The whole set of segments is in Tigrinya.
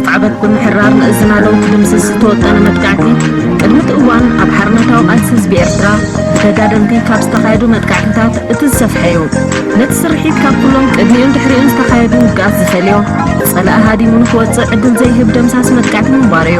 ማዕበል ብምሕራር ንእዝና ለው ክድምስስ ዝተወጠነ መጥቃዕቲ፣ ቅድሚ እቲ እዋን ኣብ ሓርነታዊ ቃልሲ ህዝቢ ኤርትራ ብተጋደልቲ ካብ ዝተኻየዱ መጥቃዕትታት እቲ ዝሰፍሐ እዩ። ነቲ ስርሒት ካብ ኩሎም ቅድሚኡን ድሕሪኡን ዝተኻየዱ ውግኣት ዝፈልዮ፣ ጸላኢ ሃዲሙ ንክወጽእ ዕድል ዘይህብ ደምሳሲ መጥቃዕቲ ምንባሩ እዩ።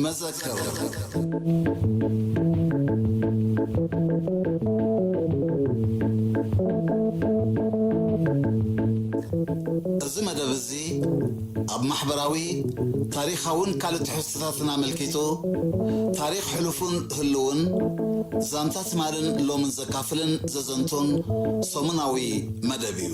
መዘከር። እዚ መደብ እዚ ኣብ ማሕበራዊ፣ ታሪኻውን ካልእ ትሕዝቶታትን ኣመልኪቱ፣ ታሪኽ ሕሉፉን ህልውን፣ ዛንታ ትማልን ሎምን ዘካፍልን ዘዘንቱን ሰሙናዊ መደብ እዩ።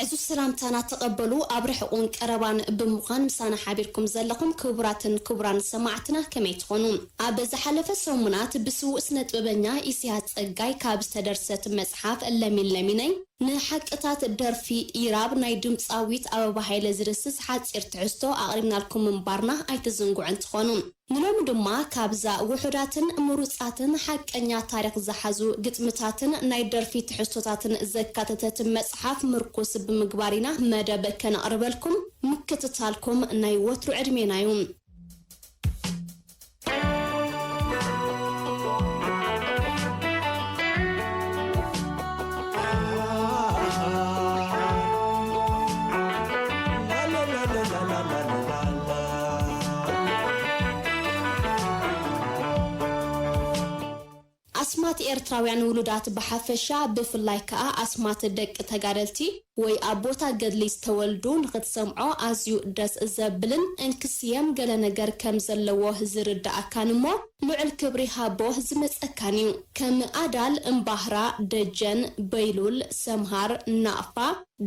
ዕዙዝ ሰላምታና ተቐበሉ። ኣብ ርሑቕን ቀረባን ብምዃን ምሳና ሓቢርኩም ዘለኹም ክቡራትን ክቡራን ሰማዕትና ከመይ ትኾኑ? ኣብ ዝሓለፈ ሰሙናት ብስዉእ ስነ ጥበበኛ ኢሳያስ ጸጋይ ካብ ዝተደርሰት መጽሓፍ ለሚን ለሚነይ፣ ንሓቅታት ደርፊ ኢራብ ናይ ድምጻዊት ኣበባ ሃይለ ዝድስስ ሓጺር ትሕዝቶ ኣቕሪብናልኩም ምንባርና ኣይትዝንግዑ እንትኾኑ። ንሎሚ ድማ ካብዛ ውሑዳትን ምሩጻትን ሓቀኛ ታሪኽ ዝሓዙ ግጥምታትን ናይ ደርፊ ትሕዝቶታትን ዘካተተት መጽሓፍ ምርኩስ ብምግባር ኢና መደብ ከነቕርበልኩም። ምክትታልኩም ናይ ወትሩ ዕድሜና እዩ። ኣስማት ኤርትራውያን ውሉዳት ብሓፈሻ፣ ብፍላይ ከኣ ኣስማት ደቂ ተጋደልቲ ወይ ኣብ ቦታ ገድሊ ዝተወልዱ ንኽትሰምዖ ኣዝዩ ደስ ዘብልን እንክስየም ገለ ነገር ከም ዘለዎ ዝርድኣካን እሞ፣ ልዑል ክብሪ ሃቦ ዝመጸካን እዩ። ከም ኣዳል፣ እምባህራ፣ ደጀን፣ በይሉል፣ ሰምሃር፣ ናቕፋ፣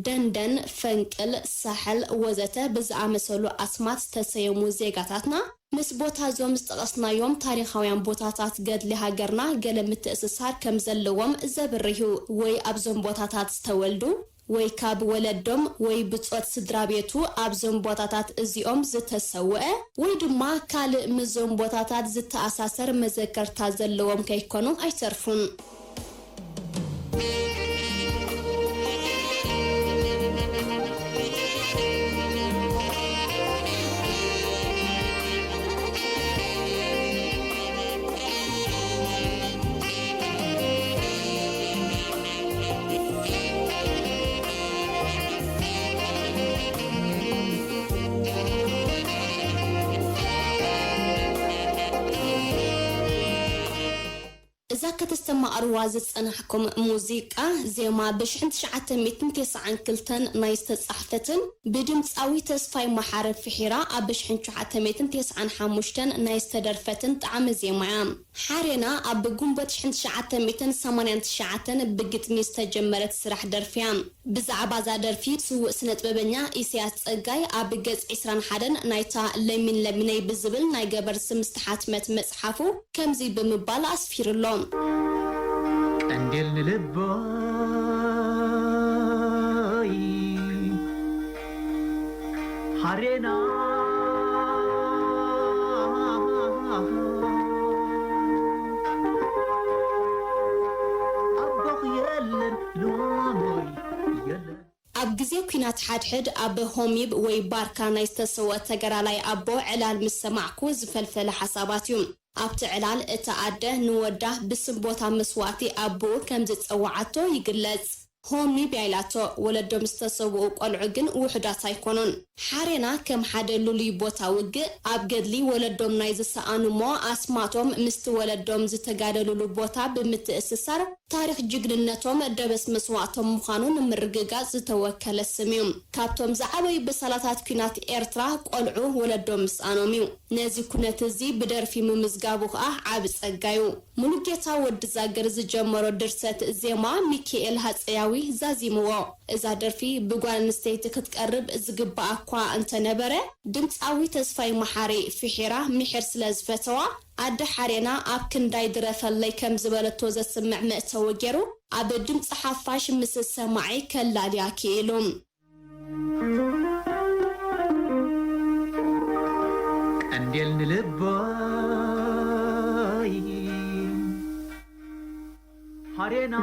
ደንደን፣ ፈንቅል፣ ሳሕል ወዘተ ብዝኣመሰሉ ኣስማት ዝተሰየሙ ዜጋታትና፣ ምስ ቦታዞም ዝጠቐስናዮም ታሪኻውያን ቦታታት ገድሊ ሃገርና ገለ ምትእስሳር ከም ዘለዎም ዘብርህ እዩ። ወይ ኣብዞም ቦታታት ዝተወልዱ፣ ወይ ካብ ወለዶም ወይ ብጾት ስድራ ቤቱ ኣብዞም ቦታታት እዚኦም ዝተሰውአ፣ ወይ ድማ ካልእ ምስዞም ቦታታት ዝተኣሳሰር መዘከርታ ዘለዎም ከይኮኑ ኣይተርፉን። እዛ ከተስተማቕርዋ ዝጸናሕኩም ሙዚቃ፣ ዜማ ብሽሕን ትሽዓተ ሚእትን ተስዓን ክልተን ናይ ዝተጻሕፈትን ብድምጻዊ ተስፋይ መሓሪ ፍሒራ ኣብ ብሽሕን ትሽዓተ ሚእትን ተስዓን ሓሙሽተን ናይ ዝተደርፈትን ጣዕመ ዜማ እያ። ሓሬና ኣብ ግንቦት ሽሕን ትሽዓተ ሚእትን ሰማንያን ትሽዓተን ብግጥሚ ዝተጀመረት ስራሕ ደርፊ እያ። ብዛዕባ እዛ ደርፊ ስዉእ ስነ ጥበበኛ ኢሳያስ ጸጋይ ኣብ ገጽ ዕስራን ሓደን ናይታ ለሚን ለሚነይ ብዝብል ናይ ገበር ስም ዝተሓትመት መጽሓፉ ከምዚ ብምባል ኣስፊሩ ኣሎ። ቀንዴል ንልቦይ ሓሬና ኣቦኽ የለን ሎሞይ የለን። ኣብ ግዜ ኲናት ሓድሕድ ኣብ ሆሚብ ወይ ባርካ ናይ ዝተሰወ ተጋዳላይ ኣቦ ዕላል ምስ ሰማዕኩ ዝፈልፈለ ሓሳባት እዩ። ኣብቲ ዕላል እታ ኣደ ንወዳ ብስም ቦታ መስዋእቲ ኣቦኡ ከም ዝጸውዓቶ ይግለጽ። ሆም ሊብያ ኢላቶ። ወለዶም ዝተሰውኡ ቆልዑ ግን ውሑዳት ኣይኮኑን። ሓሬና ከም ሓደ ልሉይ ቦታ ውግእ ኣብ ገድሊ ወለዶም ናይ ዝሰኣኑ እሞ ኣስማቶም ምስቲ ወለዶም ዝተጋደሉሉ ቦታ ብምትእስሳር ታሪኽ ጅግንነቶም ደበስ መስዋእቶም ምዃኑ ንምርግጋጽ ዝተወከለ ስም እዩ። ካብቶም ዝዓበዩ በሳላታት ኲናት ኤርትራ ቆልዑ ወለዶም ምስኣኖም እዩ። ነዚ ኩነት እዚ ብደርፊ ምምዝጋቡ ከኣ ዓቢ ጸጋ እዩ። ሙሉጌታ ወዲ ዛገር ዝጀመሮ ድርሰት ዜማ ሚኪኤል ሃጸያዊ ዛዚምዎ። እዛ ደርፊ ብጓል ኣንስተይቲ ክትቀርብ ዝግባኣ እኳ እንተነበረ፣ ድምጻዊ ተስፋይ መሓሪ ፍሒራ ምሒር ስለ ዝፈተዋ፣ ኣደ ሓሬና ኣብ ክንዳይ ድረፈለይ ከም ዝበለቶ ዘስምዕ መእተዊ ገይሩ፣ ኣብ ድምጺ ሓፋሽ ምስ ሰማዒ ከላልያ ክኢሉ። ቀንዴል ንልበይ ሓሬና።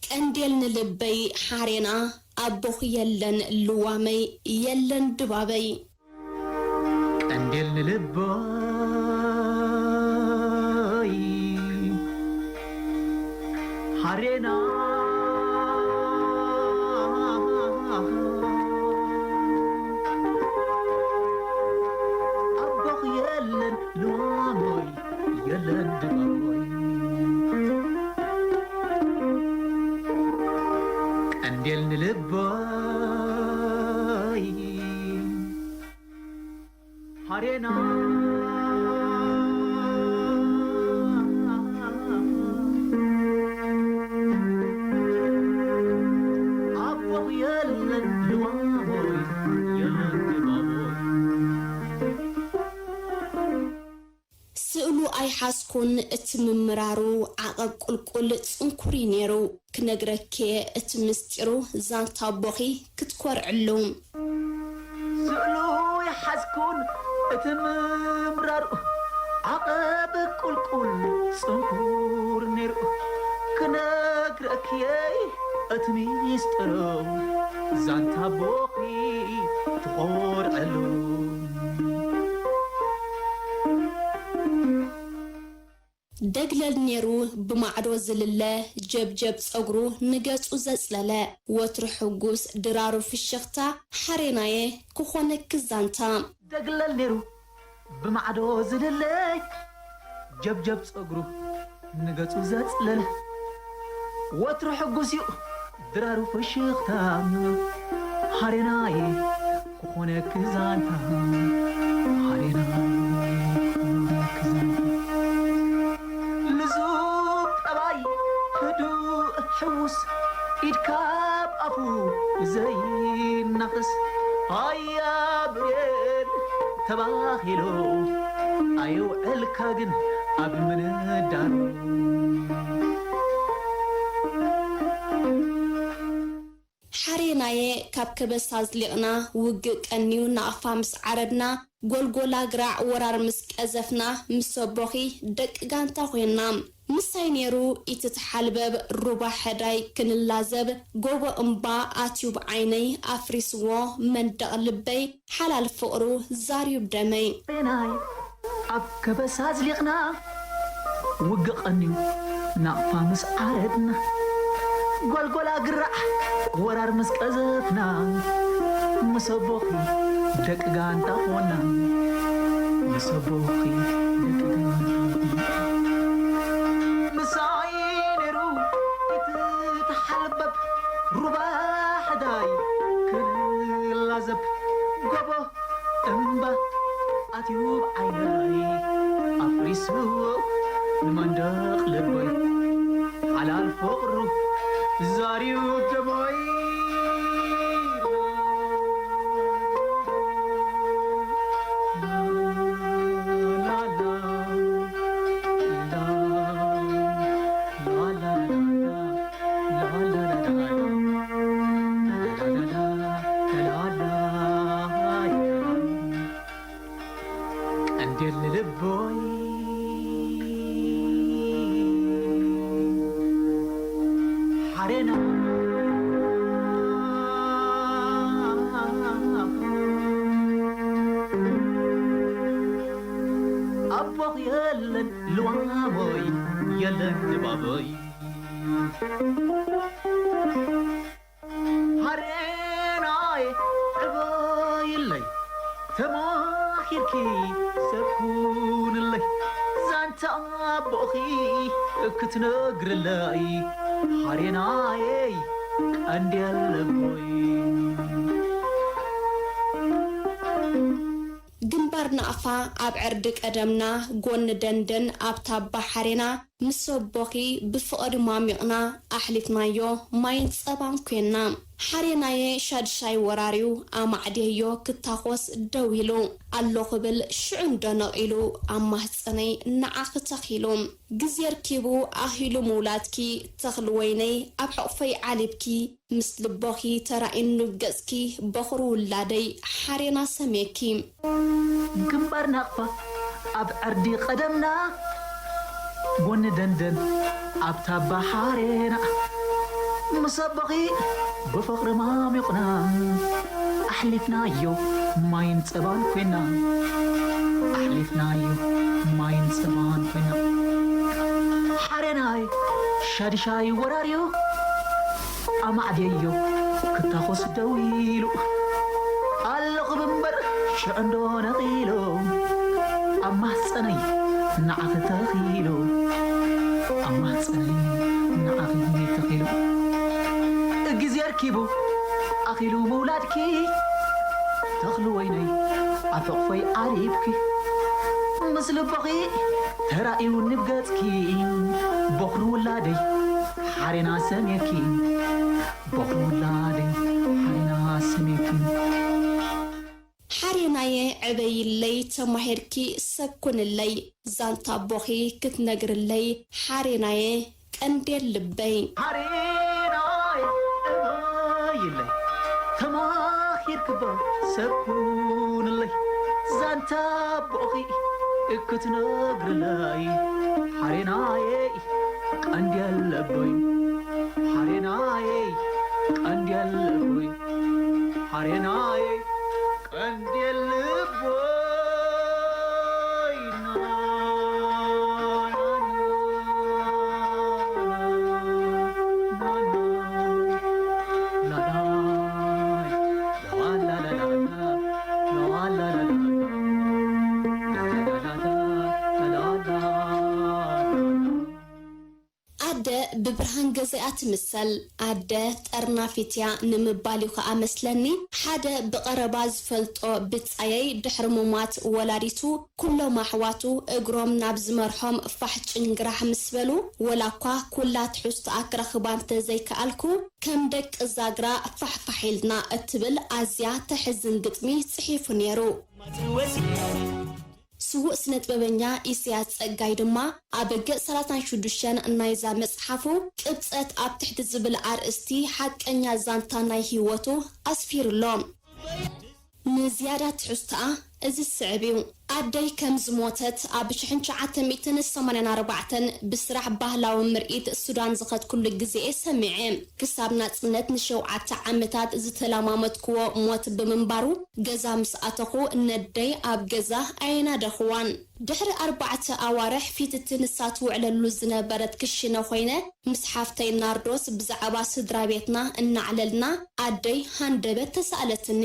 ቀንዴል ንልበይ ሓሬና፣ ኣቦኺ የለን ልዋመይ፣ የለን ድባበይ። ቀንዴል ንልበይ ሓሬና፣ ኣቦኺ የለን ልዋመይ፣ የለን ድባቦይ። ቀንዴል ንልበይ ሓሬና። ኣቦኺ የለን ልዋቦይ፣ የለን ድባቦይ። ስእሉ ኣይሓዝኩን፣ እቲ ምምራሩ ዓቐብ ቁልቁል ጽንኩር እዩ ነይሩ። ክነግረኪ እቲ ምስጢሩ፣ ዛንታ ኣቦኺ ክትኮርዕሉ። ስእሉ ኣይሓዝኩን፣ እቲ ምምራሩ ዓቐብ ቁልቁል ጽንኩር ነይሩ። ክነግረኪ እቲ ሚስጥሩ፣ ዛንታ ኣቦኺ ትኾርዐሉ። ደግለል ኔሩ ብማዕዶ ዝልለ፣ ጀብጀብ ጸጉሩ ንገጹ ዘጽለለ፣ ወትሩ ሕጉስ ድራሩ ፍሽኽታ፣ ሓሬናየ ክኾነኪ ዛንታ። ደግለል ኔሩ ብማዕዶ ዝልለ፣ ጀብጀብ ጸጉሩ ንገጹ ዘጽለለ፣ ወትሩ ሕጉስ እዩ ድራሩ ፍሽኽታ። ሓሬናየ ክኾነኪ ዛንታ፣ ሓሬናየ ክኾነኪ ዛንታ። ልዙብ ጠባይ ህዱእ ሕዉስ፣ ኢድካ ኣብ ኣፉ ዘይናኽስ። ኣያ ብሬን ተባሂሉ ኣየውዕልካ ግን ኣብ ምንዳሩ። ሓሬናየ ካብ ከበሳ ኣዝሊቕና፣ ውግእ ቀንዩ ናቕፋ ምስ ዓረድና፣ ጎልጎላ ግራዕ ወራር ምስ ቀዘፍና፣ ምስ ኣቦኺ ደቂ ጋንታ ኾይንና። ምሳይ ኔሩ ኢትትሓልበብ ሩባ ሕዳይ ክንላዘብ፣ ጎቦ እምባ ኣትዩ ብዓይነይ ኣፍሪስዎ መንደቕ ልበይ፣ ሓላል ፍቕሩ ዛርዩ ብደመይ። ሓሬናየ ኣብ ከበሳ ኣዝሊቕና፣ ውግእ ቀንዩ ናቕፋ ምስ ዓረድና፣ ጎልጎላ ግራዕ ወራር ምስ ቀዘፍና፣ ምስ ኣቦኺ ደቂ ጋንታ ኾና፣ ምስ ኣቦኺ ደቂ ጋንታ ኾና። ምሳይ ነይሩ እቲ ተሓልበብ ሩባ ሕዳይ ክንላዘብ፣ ጎቦ እምባ ኣትዩ ብዓይነይ ኣፍሪስዎ ንመንደቕ ልበይ፣ ሓላል ፍቕሩ ዛርዩ ደመይ። ቀንዴል ልቦይ ሓሬና። ቦኽ የለን ልዋሞይ የለን ድባበይ። ሃሬናይ ዕበይለይ ተማኺርኪ ሰብ ኩንለይ፣ ዛንታ ኣቦኺ ክትነግርለይ፣ ሃሬናየይ ቀንዴል ልቦይ። ግንባር ናቕፋ ኣብ ዕርዲ ቀደምና፣ ጎኒ ደንደን ኣብ ታባ ሓሬና፣ ምስ ኣቦኺ ብፍቕሪ ማሚቕና ኣሕሊፍናዮ፣ ማይን ጸባን ኴንና። ሓሬናየ ሻድሻይ ወራርዩ ኣማዕድየዮ ክታኾስ ደው ኢሉ። ኣሎ ክብል ሽዑ እንዶ ነቒሉ ኣብ ማህጸነይ ንዓኺ ተኺሉ። ግዜ ርኪቡ ኣኺሉ ምውላድኪ ተኽሊ ወይነይ ኣብ ሕቑፈይ ዓሊብኪ። ምስ ልቦኺ ተራኢኑ ገጽኪ በኹሪ ውላደይ ሓሬና ሰምየኪ። ግንባር ናቕፋ ኣብ ዕርዲ ቀደምና፣ ጎኒ ደንደን ኣብ ታባ ሓሬና፣ ምስ ኣቦኺ ብፍቕሪ ማሚቕና፣ ኣሕሊፍናዮ ማይን ጸባን ኮይና፣ ኣሕሊፍናዮ ማይን ጸባን ኮይና። ሓሬናይ ሻድሻይ ወራርዮ ኣማዕድየዮ ክታኾስ ደው ኢሉ፣ ኣለኹ ብንበር ሽዕንዶ ነቒሉ፣ ኣብ ማህፀነይ ንዓኺ ተኺሉ፣ ኣብ ማህፀነይ ንዓኺ ተኺሉ። ግዜ ርኪቡ ኣኺሉ ምውላድኪ፣ ተኽሊ ወይነይ ኣብ ሕቕፈይ ዓሊብኪ፣ ምስ ልቦኺ ተራእዩ ንብገጽኪ፣ ቦኽሪ ውላደይ ሓሬና ሰሜኪ፣ ቦኽሪ ውላደይ ሓሬና ሰሜኪ። ሓሬናየ ዕበይለይ ተማሂርኪ ሰብ ኩንለይ፣ ዛንታ ኣቦኺ ክትነግርለይ ሓሬናየ ቀንዴል ልበይ። ሓሬናይ ዕበይለይ ተማሂርኪ እባ ሰብ ኩንለይ፣ ዛንታ ኣቦኺ ክትነግርለይ ሓሬናየይ ቀንዴል ልበይ፣ ሓሬናየይ ቀንዴል ልበይ፣ ሓሬናየይ ቀንዴል ልበይ። ኣደ ብብርሃን ገዛኣ ትምሰል። ኣደ ጠርናፊት እያ ንምባል እዩ ከኣ መስለኒ። ሓደ ብቐረባ ዝፈልጦ ብጻየይ ድሕሪ ምሟት ወላዲቱ ኩሎም ኣሕዋቱ እግሮም ናብ ዝመርሖም ፋሕ ጭንግራሕ ምስ በሉ፣ ወላ እኳ ኩላ ትሕዝቶኣ ክረኽባ እንተዘይከኣልኩ፣ ከም ደቂ ዛግራ ፋሕፋሕ ኢልና እትብል ኣዝያ ተሕዝን ግጥሚ ጽሒፉ ነይሩ። ስዉእ ስነ-ጥበበኛ ኢሳያስ ጸጋይ ድማ ኣብ ገጽ ሰላሳን ሽዱሽተን ናይዛ መጽሓፉ፣ ቅብጸት ኣብ ትሕቲ ዝብል ኣርእስቲ ሓቀኛ ዛንታ ናይ ህይወቱ ኣስፊሩ'ሎ። ንዝያዳ ትሕዝቶኣ እዚ ዝስዕብ እዩ። ኣደይ ከም ዝሞተት ኣብ ሽሕን ትሽዓተ ሚእትን ሰማንያን ኣርባዕተን ብስራሕ ባህላዊ ምርኢት ሱዳን ዝኸድኩሉ ግዜ እየ ሰሚዐ። ክሳብ ናጽነት ንሸውዓተ ዓመታት ዝተለማመድክዎ ሞት ብምንባሩ፣ ገዛ ምስ ኣተኹ ነደይ ኣብ ገዛ ኣየናደኽዋን። ድሕሪ ኣርባዕተ ኣዋርሕ ፊትቲ ንሳ ትውዕለሉ ዝነበረት ክሽነ ኮይነ ምስ ሓፍተይ ናርዶስ ብዛዕባ ስድራ ቤትና እናዕለልና ኣደይ ሃንደበት ተሳእለትኒ።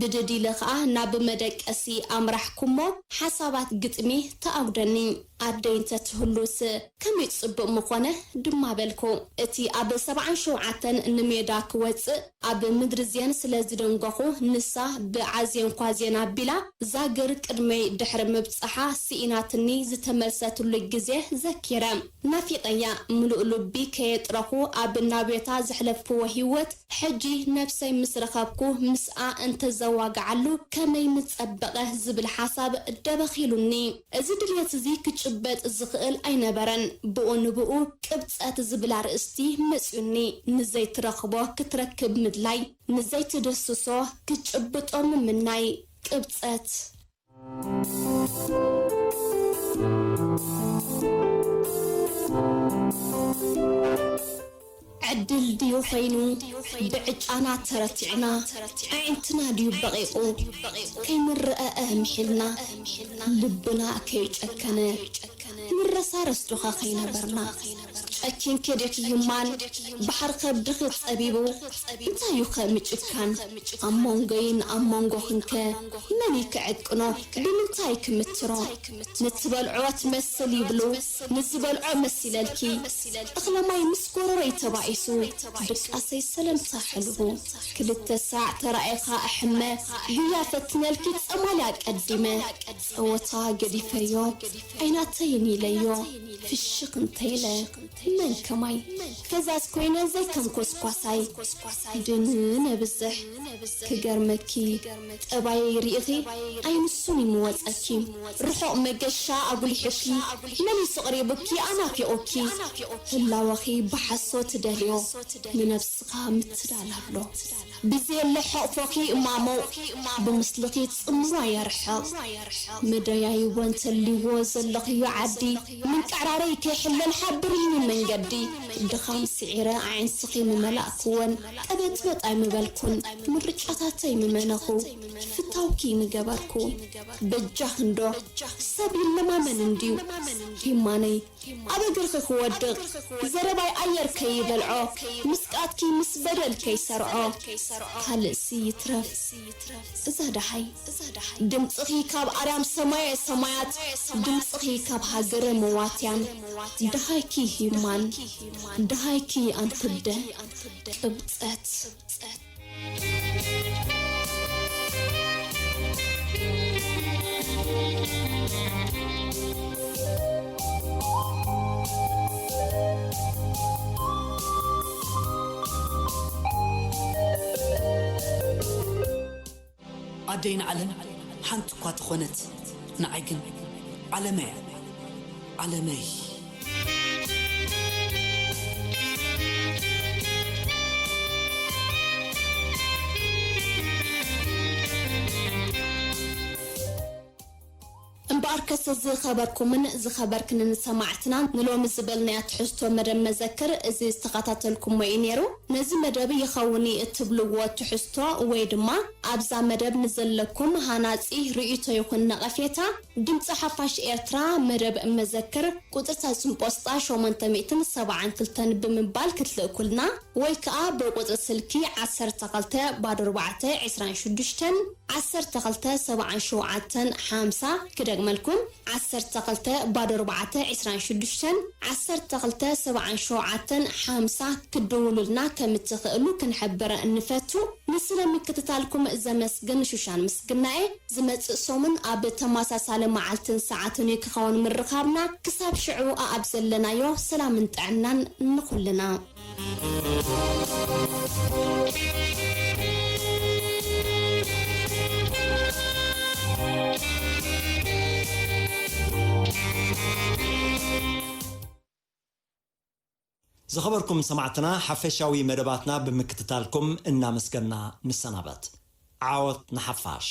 ብድድ ኢለ ኸኣ ናብ መደቀሲ ኣምራሕኩ እሞ ሓሳባት ግጥሚ ተኣጉደኒ። ኣደይ እንተ ትህሉስ ከመይ ጽቡቕ ምኾነ ድማ በልኩ። እቲ ኣብ ሰብዓን ሸውዓተን ንሜዳ ክወጽእ ኣብ ምድሪ ዜን ስለ ዝደንጎኹ፣ ንሳ ብዓዜንኳ ዜና ኣቢላ ዛግር ቅድመይ ድሕሪ ምብጻሓ ስኢናትኒ ዝተመልሰትሉ ግዜ ዘኪረ። ናፊቐያ፣ ምሉእ ልቢ ከየጥረኹ ኣብ ናቤታ ዘሕለፍክዎ ህይወት፣ ሕጂ ነብሰይ ምስ ረኸብኩ ምስኣ እንተዘዋግዓሉ ከመይ ምጸበቐ ዝብል ሓሳብ ደበኺሉኒ። እዚ ድልየት እዚ ክጭበጥ ዝኽእል ኣይነበረን። ብኡ ንብኡ ቅብጸት ዝብል ኣርእስቲ መጺኡኒ። ንዘይትረኽቦ ክትረክብ ምድላይ፣ ንዘይትድህስሶ ክትጭብጦ ምምናይ። ቅብጸት። ዕድል ድዩ ኾይኑ ብዕጫና ተረቲዕና፣ ኣዒንትና ድዩ በቒቑ ከይንረኣኣ ምሒልና፣ ልብና ከይጨከነ ንረሳረስ ዶኻ ከይነበርና። ጨኪንኪ ዲኺ ህማን ባሕሪ ከብድኺ ጸቢቡ፣ እንታይ እዩ ከ ምጭካን? ኣብ መንጎይን ኣብ መንጎኽን ከ መን እዩ ክዕቅኖ? ብምንታይ ክምትሮ? ንትበልዖ ትመስል ይብሉ፣ ንዝበልዖ መሲለልኪ። እኽለ ማይ ምስ ጎረሮይ ተባኢሱ፣ ድቃሰይ ሰለምታ ሕልቡ። ክልተ ሳዕ ተራኢኻ ኣሕመ፣ ጉያ ፈትነልኪ ጸማልያ ቀዲመ። ጸወታ ገዲፈዮ፣ ኣይናተይን ኢለዮ። ፍሽኽ እንተይለ መን ከማይ፣ ከዛስ ኮይነ ዘይከም ኮስኳሳይ። ድንን እብዝሕ ክገርመኪ፣ ጠባየይ ርኢኺ ኣይንሱን ይምወጸኪ። ርሑቕ መገሻ ኣጉሊሕኪ፣ መን ይስቕሪቡኪ ኣናፊቑኪ። ህላወኺ ብሓሶት ደልዮ፣ ንነብስኻ ምትዳል ኣብሎ። ብዘየለ ሕቕፎኺ እማሞ፣ ብምስልኺ ጽምዋ የርሕቕ። መደያይቦ እንተልይዎ ዘለኽዮ ዓዲ፣ ምንቅዕራረይ ከይሕለል ሓብርኒ መንገዲ። ድኻም ስዒረ ኣዒንትኺ ምመላእክወን፣ ቀበጥበጥ ኣይምበልኩን፣ ምርጫታተይ ምመነኹ፣ ፍታውኪ ምገበርኩ። በጃኽንዶ ሰብ ይለማመን እንድዩ፣ ሂማነይ ኣብ እግርኺ ክወድቕ፣ ዘረባይ ኣየር ከይበልዖ፣ ምስቃትኪ ምስ በደል ከይሰርዖ። ካልእሲ ይትረፍ እዛ ደሃይ፣ ድምጽኺ ካብ ኣርያም ሰማየ ሰማያት፣ ድምጽኺ ካብ ሃገረ መዋትያን። ደሃይኪ ሂማን፣ ደሃይኪ ኣንትደ ቅብጸት። ኣደይ ንዓለም ሓንቲ እኳ ተኾነት፣ ንዓይ ግን ዓለመይ እያ፣ ዓለመይ። እምበኣርከስ ዝኸበርኩምን ዝኸበርክንን ሰማዕትና፣ ንሎሚ ዝበልናዮ ትሕዝቶ መደብ መዘክር፣ እዚ ዝተኸታተልኩሞ እዩ ነይሩ። ነዚ መደብ ይኸውን እዩ እትብልዎ ትሕዝቶ ወይ ድማ ኣብዛ መደብ ንዘለኩም ሃናጺ ርእይቶ ይኹን ነቐፌታ፣ ድምጺ ሓፋሽ ኤርትራ መደብ መዘክር ቁጽሪ ሳልስን ፖስጣ ሸሞንተ ሚእትን ሰብዓን ክልተን ብምባል ክትልእኩልና ወይ ከኣ ብቁጽሪ ስልኪ ዓሰርተ ክልተ ባዶ ኣርባዕተ ዕስራን ሽዱሽተን ዓሰርተ ክልተ ሰብዓን ሸውዓተን ሓምሳ ክደግመልኩም ዓሰርተ ክልተ ባዶ ኣርባዕተ ዕስራን ሽዱሽተን ዓሰርተ ክልተ ሰብዓን ሸውዓተን ሓምሳ ክትድውሉልና ከም እትኽእሉ ክንሕብር ንፈቱ። ንስለ ምክትታልኩም ዘመስግን ሹሻን ምስግናኤ። ዝመጽእ ሰሙን ኣብ ተመሳሳሊ መዓልትን ሰዓትን እዩ ክኸውን ምርኻብና። ክሳብ ሽዑ ኣኣብ ዘለናዮ ሰላምን ጥዕናን ንኹልና። ዝኸበርኩም ሰማዕትና፣ ሓፈሻዊ መደባትና ብምክትታልኩም እናመስገና ንሰናበት። ዓወት ንሓፋሽ።